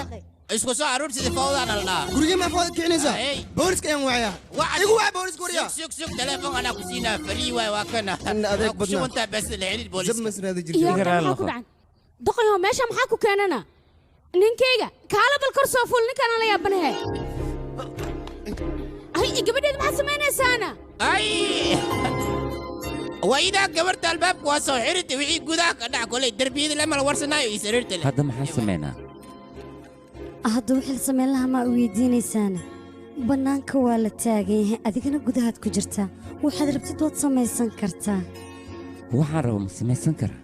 Yaaqay. Isku soo aruur sidii fawdaan la dhahaa. Gurigii maa fawda kicinaysaa? Hey. Booliska ayaan wacayaa. Igu wac booliska, waryaa. Sug, sug, sug, telefoon anaa ku siinaa, free waay, waa kana. In adeeg Waa ku badnaa. shubantaa bes, la xiriir booliska. Zab masraadi. Iyo maxaa ku dhacan? Doqonyahow, meesha maxaa ku keenana? Ninkayga kaala bal kor soo fuul, ninkaan la yaabanahe. Ay, gabadheed, maxaad samaynaysaana? Ay, waydaa gabarta albaabka waa soo xirita. Wixii gudaha ka dhac koley derbiyada lama la warsanaayo iyo sariirta le. Hadda maxaan samaynaa? Hadda wixii la samayn lahaa maa weydiinaysaana? Bannaanka waa la taagan yahay, adigana gudahaad ku jirtaa. Waxaad rabtid waad samaysan kartaa. Waxaan rabo ma samaysan karaa?